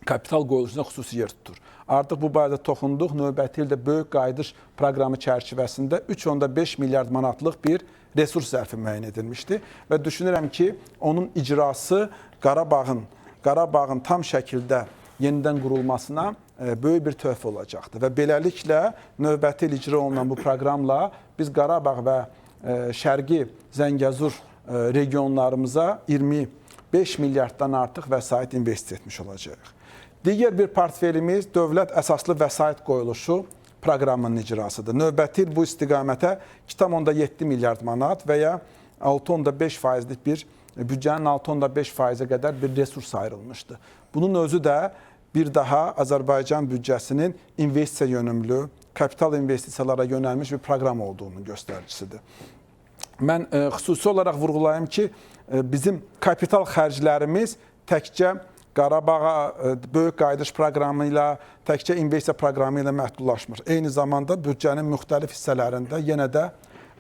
Speaker 2: kapital qoyuluşunda xüsusi yer tutur. Artıq bu barədə toxunduq. Növbəti ildə böyük qayıdış proqramı çərçivəsində 3,5 milyard manatlıq bir resurs zərfi müəyyən edilmişdi və düşünürəm ki, onun icrası Qarabağın tam şəkildə yenidən qurulmasına böyük bir töhfə olacaqdır. Və beləliklə növbəti il icra olunan bu proqramla biz Qarabağ və Şərqi Zəngəzur regionlarımıza 25 milyarddan artıq vəsait investisiya etmiş olacağıq. Digər bir portfelimiz dövlət əsaslı vəsait qoyuluşu proqramının icrasıdır. Növbəti il bu istiqamətə 2,7 milyard manat və ya 6,5 faizlik bir büdcənin 6,5%-ə qədər bir resurs ayrılmışdı. Bunun özü də bir daha Azərbaycan büdcəsinin investisiya yönümlü, kapital investisiyalara yönəlmiş bir proqram olduğunun göstəricisidir. Mən xüsusi olaraq vurğulayım ki, bizim kapital xərclərimiz təkcə Qarabağa böyük qayıdış proqramı ilə, təkcə investisiya proqramı ilə məhdudlaşmır. Eyni zamanda büdcənin müxtəlif hissələrində yenə də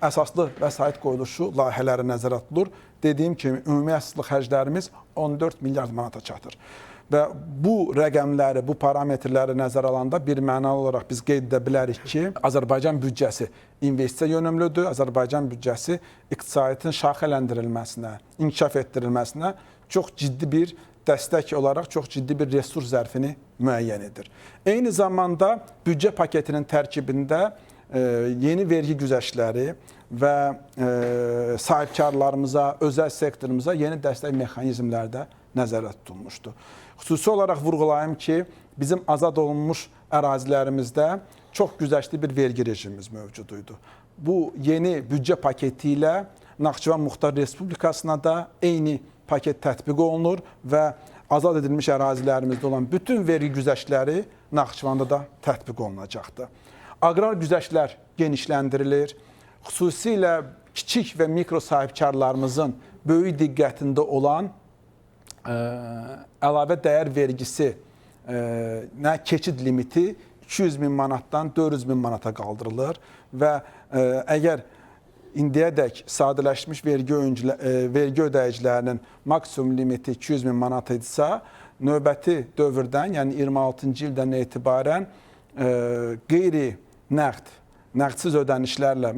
Speaker 2: əsaslı vəsait qoyuluşu layihələri nəzərə tutulur. Dediyim kimi, ümumi əsaslı xərclərimiz 14 milyard manata çatır. Və bu rəqəmləri, bu parametrləri nəzərə alanda bir mənalı olaraq biz qeyd edə bilərik ki, Azərbaycan büdcəsi investisiya yönümlüdür. Azərbaycan büdcəsi iqtisadiyyatın şaxələndirilməsinə, inkişaf etdirilməsinə çox ciddi bir dəstək olaraq çox ciddi bir resurs zərfini müəyyən edir. Eyni zamanda büdcə paketinin tərkibində yeni vergi güzəştləri və sahibkarlarımıza, özəl sektorumuza yeni dəstək mexanizmləri də nəzərdə tutulmuşdur. Xüsusi olaraq vurğulayım ki, bizim azad olunmuş ərazilərimizdə çox güzəştli bir vergi rejimimiz mövcud idi. Bu yeni büdcə paketi ilə Naxçıvan Muxtar Respublikasına da eyni paket tətbiq olunur və azad edilmiş ərazilərimizdə olan bütün vergi güzəştləri Naxçıvanda da tətbiq olunacaqdır. Aqrar güzəştlər genişləndirilir. Xüsusilə kiçik və mikro sahibkarlarımızın böyük diqqətində olan əlavə dəyər vergisi keçid limiti 200 min manatdan 400 min manata qaldırılır və əgər indiyədək sadələşmiş vergi ödəyicilərinin maksimum limiti 200 min manat idisə, növbəti dövrdən, yəni 26-cı ildən etibarən qeyri-nəqd, nəqdsiz ödənişlərlə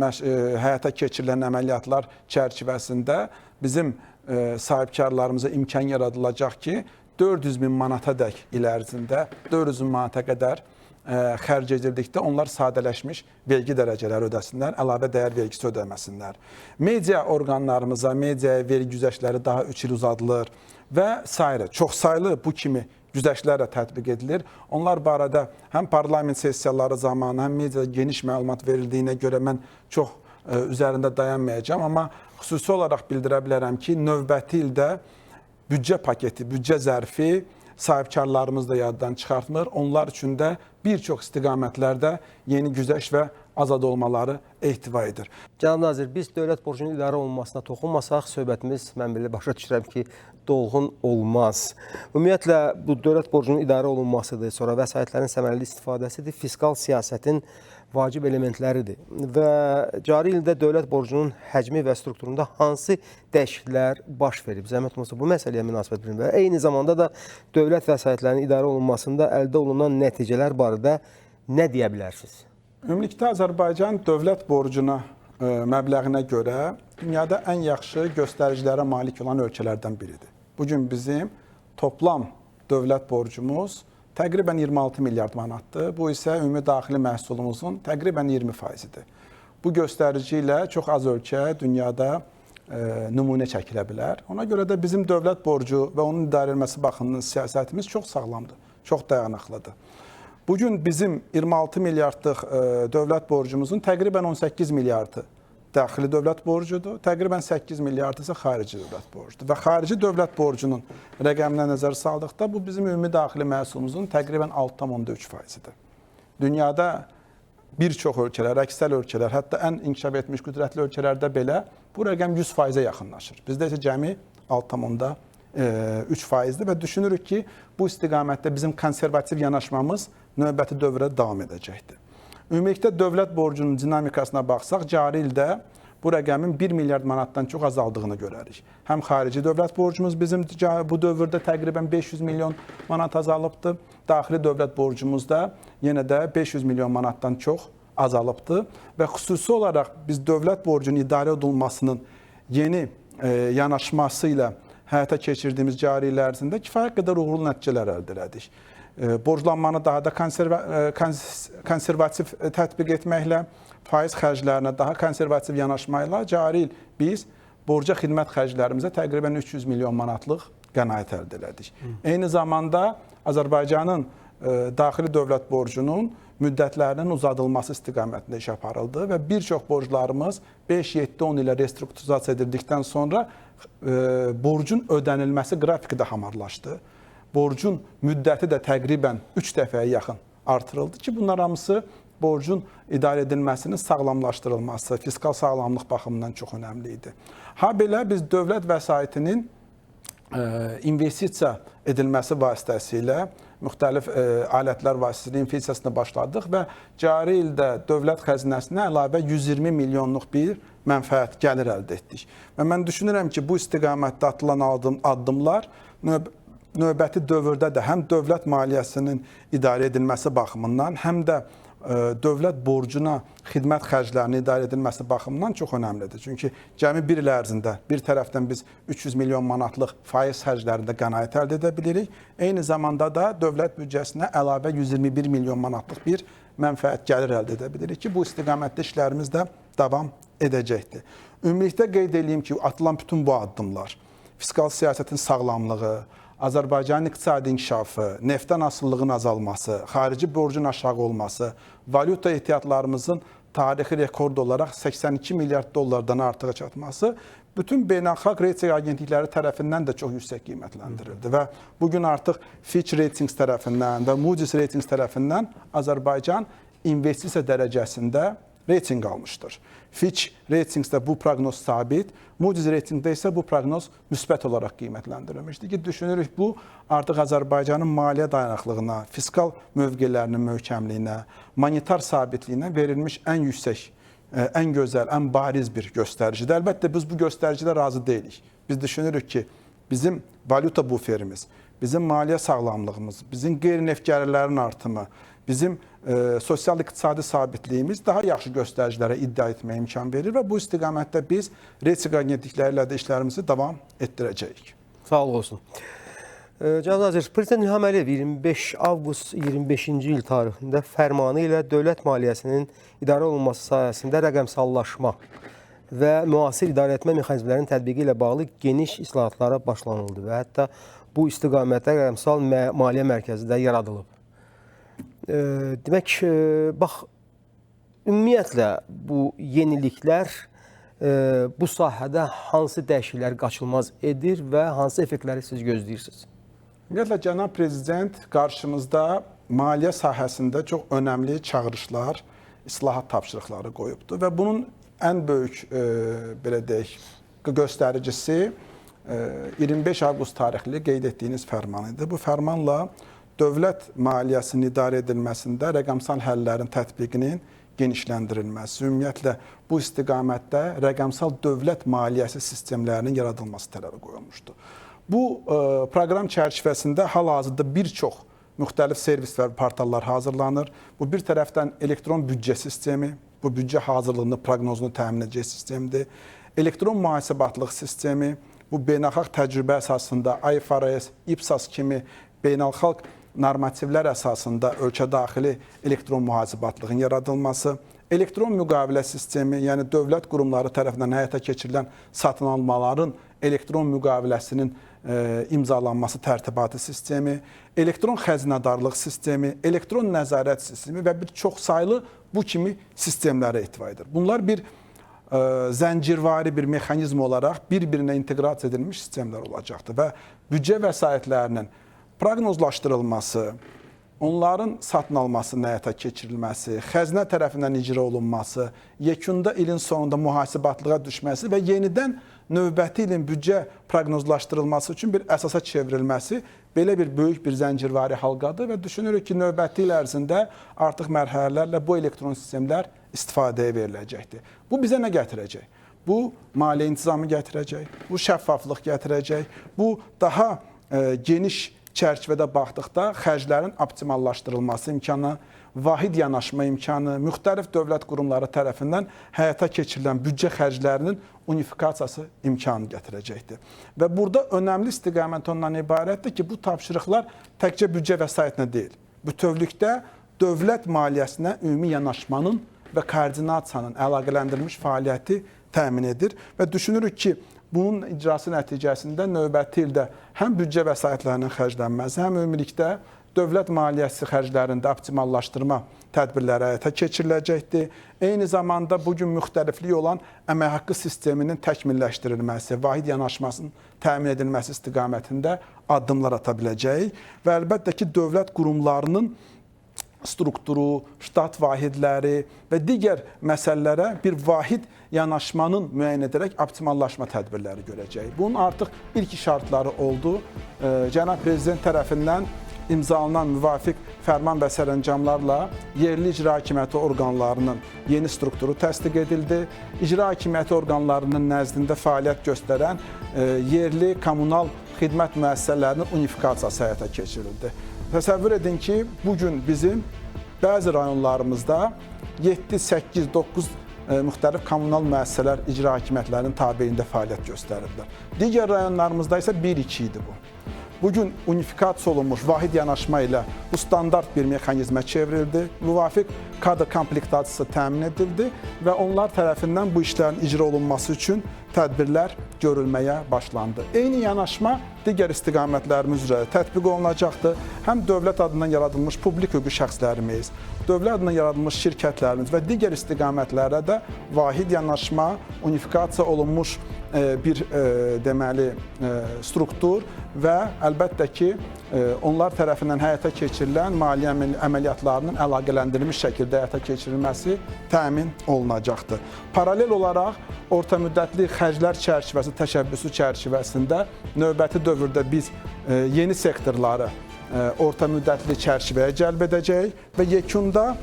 Speaker 2: həyata keçirilən əməliyyatlar çərçivəsində bizim sahibkarlarımıza imkan yaradılacaq ki, 400 min manata dək il ərzində 400 min manata qədər xərc edildikdə onlar sadələşmiş vergi dərəcələri ödəsinlər, əlavə dəyər vergisi ödəməsinlər. Media orqanlarımıza, mediaya vergi güzəştləri daha 3 il uzadılır və sairə. Çoxsaylı bu kimi güzəştlər də tətbiq edilir. Onlar barədə həm parlament sessiyaları zamanı, həm mediada geniş məlumat verildiyinə görə mən çox üzərində dayanmayacağam, amma xüsusi olaraq bildirə bilərəm ki, növbəti ildə büdcə paketi, büdcə zərfi sahibkarlarımız da yaddan çıxartmır. Onlar üçün də bir çox istiqamətlərdə yeni güzəşt və azad olmaları ehtiva edir.
Speaker 1: Cənab Nazir, biz dövlət borcunun idarə olunmasına toxunmasaq, söhbətimiz, mən belə başa düşürəm ki, dolğun olmaz. Ümumiyyətlə, bu dövlət borcunun idarə olunmasıdır, sonra vəsaitlərin səmərəli istifadəsidir, fiskal siyasətin vacib elementləridir. Və cari ildə dövlət borcunun həcmi və strukturunda hansı dəyişikliklər baş verib? Zəhmət olmasa bu məsələyə münasibət bildirin. Və eyni zamanda da dövlət vəsaitlərinin idarə olunmasında əldə olunan nəticələr barədə nə deyə bilərsiniz?
Speaker 2: Ümumilikdə Azərbaycan dövlət borcuna məbləğinə görə dünyada ən yaxşı göstəricilərə malik olan ölkələrdən biridir. Bugün bizim toplam dövlət borcumuz təqribən 26 milyard manatdır. Bu isə ümumi daxili məhsulumuzun təqribən 20%-idir. Bu göstərici ilə çox az ölkə dünyada nümunə çəkilə bilər. Ona görə də bizim dövlət borcu və onun idarə edilməsi baxımından siyasətimiz çox sağlamdır, çox dayanıqlıdır. Bugün bizim 26 milyardlıq dövlət borcumuzun təqribən 18 milyardı daxili dövlət borcudur, təqribən 8 milyardı isə xarici dövlət borcudur. Və xarici dövlət borcunun rəqəminə nəzər saldıqda bu bizim ümumi daxili məhsulumuzun təqribən 6,3%-idir. Dünyada bir çox ölkələr, əksər ölkələr, hətta ən inkişaf etmiş qüdrətli ölkələrdə belə bu rəqəm 100%-ə yaxınlaşır. Bizdə isə cəmi 6,3%-dir və düşünürük ki, bu istiqamətdə bizim konservativ yanaşmamız növbəti dövrə davam edəcəkdir. Ümumilikdə dövlət borcunun dinamikasına baxsaq, cari ildə bu rəqəmin 1 milyard manatdan çox azaldığını görərik. Həm xarici dövlət borcumuz bizim bu dövrdə təqribən 500 milyon manat azalıbdır. Daxili dövlət borcumuz da yenə də 500 milyon manatdan çox azalıbdır və xüsusi olaraq biz dövlət borcunun idarə olunmasının yeni yanaşması ilə həyata keçirdiyimiz cari il ərzində kifayət qədər uğurlu nəticələr əldə elədik. Borclanmanı daha da konservativ tətbiq etməklə, faiz xərclərinə daha konservativ yanaşmayla cari il biz borca xidmət xərclərimizə təqribən 300 milyon manatlıq qənaət əldə elədik. Eyni zamanda Azərbaycanın daxili dövlət borcunun müddətlərinin uzadılması istiqamətində iş aparıldı və bir çox borclarımız 5, 7, 10 ilə restrukturizasiya edildikdən sonra borcun ödənilməsi qrafiki də hamarlaşdı. Borcun müddəti də təqribən 3 dəfəyə yaxın artırıldı ki, bunlar hamısı borcun idarə edilməsinin sağlamlaşdırılması, fiskal sağlamlıq baxımından çox önəmli idi. Ha belə biz dövlət vəsaitinin investisiya edilməsi vasitəsilə müxtəlif alətlər vasitəsilə investisiyasına başladıq və cari ildə dövlət xəzinəsinə əlavə 120 milyonluq bir mənfəət gəlir əldə etdik. Və mən düşünürəm ki, bu istiqamətdə atılan addımlar növbəti dövrdə də həm dövlət maliyyəsinin idarə edilməsi baxımından, həm də dövlət borcuna xidmət xərclərinin idarə edilməsi baxımından çox önəmlidir. Çünki cəmi bir il ərzində bir tərəfdən biz 300 milyon manatlıq faiz xərclərində qənaət əldə edə bilirik. Eyni zamanda da dövlət büdcəsinə əlavə 121 milyon manatlıq bir mənfəət gəlir əldə edə bilirik ki, bu istiqamətdə işlərimiz də davam edəcəkdir. Ümumilikdə qeyd edeyim ki, atılan bütün bu addımlar, fiskal siyasətin sağlamlığı, Azərbaycanın iqtisadi inkişafı, neftdən asılılığın azalması, xarici borcun aşağı olması, valyuta ehtiyatlarımızın tarixi rekord olaraq 82 milyard dollardan artığa çatması bütün beynəlxalq reytinq agentlikləri tərəfindən də çox yüksək qiymətləndirildi və bugün artıq Fitch Ratings tərəfindən və Moody's Ratings tərəfindən Azərbaycan investisiya dərəcəsində reytinq almışdır. Fitch Ratingsdə bu proqnoz sabit, Moody's Ratingdə isə bu proqnoz müsbət olaraq qiymətləndirilmişdir ki, düşünürük bu artıq Azərbaycanın maliyyə dayanaqlığına, fiskal mövqelərinin möhkəmliyinə, monetar sabitliyinə verilmiş ən yüksək, ən gözəl, ən bariz bir göstəricidir. Əlbəttə biz bu göstəricidə razı deyilik. Biz düşünürük ki, bizim valyuta buferimiz, bizim maliyyə sağlamlığımız, bizim qeyri-neft gəlirlərin artımı, bizim sosial-iqtisadi sabitliyimiz daha yaxşı göstəricilərə iddia etməyə imkan verir və bu istiqamətdə biz reytinq agentlikləri ilə də işlərimizi davam etdirəcəyik.
Speaker 1: Sağ olsun. Cənab Nazir, Prezident İlham Əliyev 25 avqust 25-ci il tarixində fərmanı ilə dövlət maliyyəsinin idarə olunması sayəsində rəqəmsallaşma və müasir idarəetmə mexanizmlərinin tətbiqi ilə bağlı geniş islahatlara başlanıldı və hətta bu istiqamətdə rəqəmsal maliyyə mərkəzi də yaradılıb. Demək, bax, ümumiyyətlə bu yeniliklər bu sahədə hansı dəyişikliklər qaçılmaz edir və hansı effektləri siz gözləyirsiniz?
Speaker 2: Ümumiyyətlə, cənab prezident qarşımızda maliyyə sahəsində çox önəmli çağırışlar, islahat tapşırıqları qoyubdur və bunun ən böyük, belə deyək, göstəricisi 25 avqust tarixli qeyd etdiyiniz fərman idi. Bu fərmanla dövlət maliyyəsinin idarə edilməsində rəqəmsal həllərin tətbiqinin genişləndirilməsi, ümumiyyətlə bu istiqamətdə rəqəmsal dövlət maliyyəsi sistemlərinin yaradılması tələbi qoyulmuşdu. Bu proqram çərçivəsində hal-hazırda bir çox müxtəlif servis və portallar hazırlanır. Bu bir tərəfdən elektron büdcə sistemi, bu büdcə hazırlığını, proqnozunu təmin edəcək sistemdir. Elektron mühasibatlıq sistemi, bu beynəlxalq təcrübə əsasında IFRS, IPSAS kimi beynəlxalq normativlər əsasında ölkə daxili elektron mühasibatlığın yaradılması, elektron müqavilə sistemi, yəni dövlət qurumları tərəfindən həyata keçirilən satın almaların elektron müqaviləsinin imzalanması tərtibatı sistemi, elektron xəzinədarlıq sistemi, elektron nəzarət sistemi və bir çoxsaylı bu kimi sistemlərə ehtiva edir. Bunlar bir zəncirvari bir mexanizm olaraq bir-birinə inteqrasiya edilmiş sistemlər olacaqdır və büdcə vəsaitlərinin proqnozlaşdırılması, onların satın almasının həyata keçirilməsi, xəzinə tərəfindən icra olunması, yekunda ilin sonunda mühasibatlığa düşməsi və yenidən növbəti ilin büdcə proqnozlaşdırılması üçün bir əsasa çevrilməsi belə bir böyük bir zəncirvari halqadır və düşünürük ki, növbəti il ərzində artıq mərhələlərlə bu elektron sistemlər istifadəyə veriləcəkdir. Bu bizə nə gətirəcək? Bu maliyyə intizamı gətirəcək, bu şəffaflıq gətirəcək, bu daha geniş çərçivədə baxdıqda xərclərin optimallaşdırılması imkanı, vahid yanaşma imkanı, müxtəlif dövlət qurumları tərəfindən həyata keçirilən büdcə xərclərinin unifikasiyası imkanı gətirəcəkdir. Və burada önəmli istiqamət ondan ibarətdir ki, bu tapşırıqlar təkcə büdcə vəsaitinə deyil, bütövlükdə dövlət maliyyəsinə ümumi yanaşmanın və koordinasiyanın əlaqələndirilmiş fəaliyyəti təmin edir və düşünürük ki, bunun icrası nəticəsində növbəti ildə həm büdcə vəsaitlərinin xərclənməsi, həm ümumilikdə dövlət maliyyəsi xərclərində optimallaşdırma tədbirləri həyata keçiriləcəkdir. Eyni zamanda bugün müxtəliflik olan əmək haqqı sisteminin təkmilləşdirilməsi, vahid yanaşmasının təmin edilməsi istiqamətində addımlar ata biləcəyik və əlbəttə ki, dövlət qurumlarının strukturu, ştat vahidləri və digər məsələlərə bir vahid yanaşmanın müəyyən edərək optimallaşma tədbirləri görəcəyik. Bunun artıq ilk şartları oldu. Cənab Prezident tərəfindən imzalanan müvafiq fərman və sərəncamlarla yerli icra hakimiyyəti orqanlarının yeni strukturu təsdiq edildi. İcra hakimiyyəti orqanlarının nəzdində fəaliyyət göstərən yerli kommunal xidmət müəssisələrinin unifikasiyası həyata keçirildi. Təsəvvür edin ki, bugün bizim bəzi rayonlarımızda 7, 8, 9 müxtəlif kommunal müəssisələr icra hakimiyyətlərinin tabeliyində fəaliyyət göstərirlər. Digər rayonlarımızda isə 1-2 idi bu. Bugün unifikasiya olunmuş vahid yanaşma ilə bu standart bir mexanizmə çevrildi. Müvafiq kadr komplektasiyası təmin edildi və onlar tərəfindən bu işlərin icra olunması üçün tədbirlər görülməyə başlandı. Eyni yanaşma digər istiqamətlərimiz üzrə tətbiq olunacaqdır. Həm dövlət adından yaradılmış publik hüquqi şəxslərimiz, dövlət adından yaradılmış şirkətlərimiz və digər istiqamətlərə də vahid yanaşma, unifikasiya olunmuş bir deməli struktur və əlbəttə ki, onlar tərəfindən həyata keçirilən maliyyə əməliyyatlarının əlaqələndirilmiş şəkildə həyata keçirilməsi təmin olunacaqdır. Paralel olaraq orta müddətli xərclər çərçivəsi təşəbbüsü çərçivəsində növbəti dövrdə biz yeni sektorları orta müddətli çərçivəyə cəlb edəcəyik və yekunda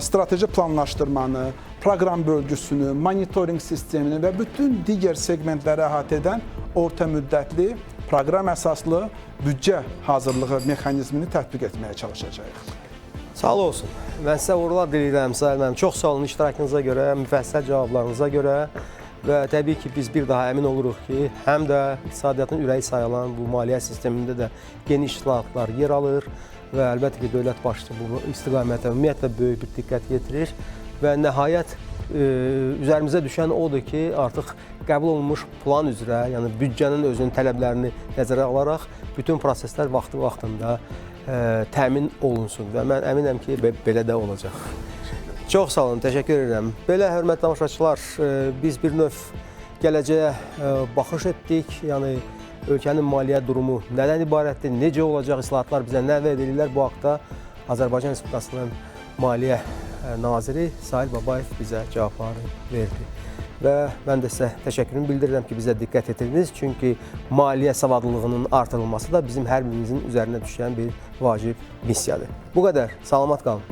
Speaker 2: strateji planlaşdırmanı, proqram bölgüsünü, monitorinq sistemini və bütün digər segmentləri əhatə edən orta müddətli proqram əsaslı büdcə hazırlığı mexanizmini tətbiq etməyə çalışacağıq.
Speaker 1: Sağ olsun. Mən sizə uğurlar diləyirəm Sahil müəllim. Çox sağ olun iştirakınıza görə, müfəssəl cavablarınıza görə və təbii ki, biz bir daha əmin oluruq ki, həm də iqtisadiyyatın ürəyi sayılan bu maliyyə sistemində də geniş islahatlar yer alır və əlbəttə ki, dövlət başçısı bu istiqamətə ümumiyyətlə böyük bir diqqət yetirir və nəhayət üzərimizə düşən odur ki, artıq qəbul olunmuş plan üzrə, yəni büdcənin özünün tələblərini nəzərə alaraq bütün proseslər vaxtı-vaxtında təmin olunsun və mən əminəm ki, belə də olacaq. Çox sağ olun, təşəkkür edirəm. Belə, hörmətli tamaşaçılar, biz bir növ gələcəyə baxış etdik. Yəni, ölkənin maliyyə durumu nədən ibarətdir, necə olacaq, islahatlar bizə nə vəd edirlər? Bu haqda Azərbaycan Respublikasının Maliyyə Naziri Sahil Babayev bizə cavabları verdi. Və mən də sizə təşəkkürümü bildirirəm ki, bizə diqqət etirdiniz. Çünki maliyyə savadlılığının artırılması da bizim hər birimizin üzərinə düşən bir vacib missiyadır. Bu qədər. Salamat qalın.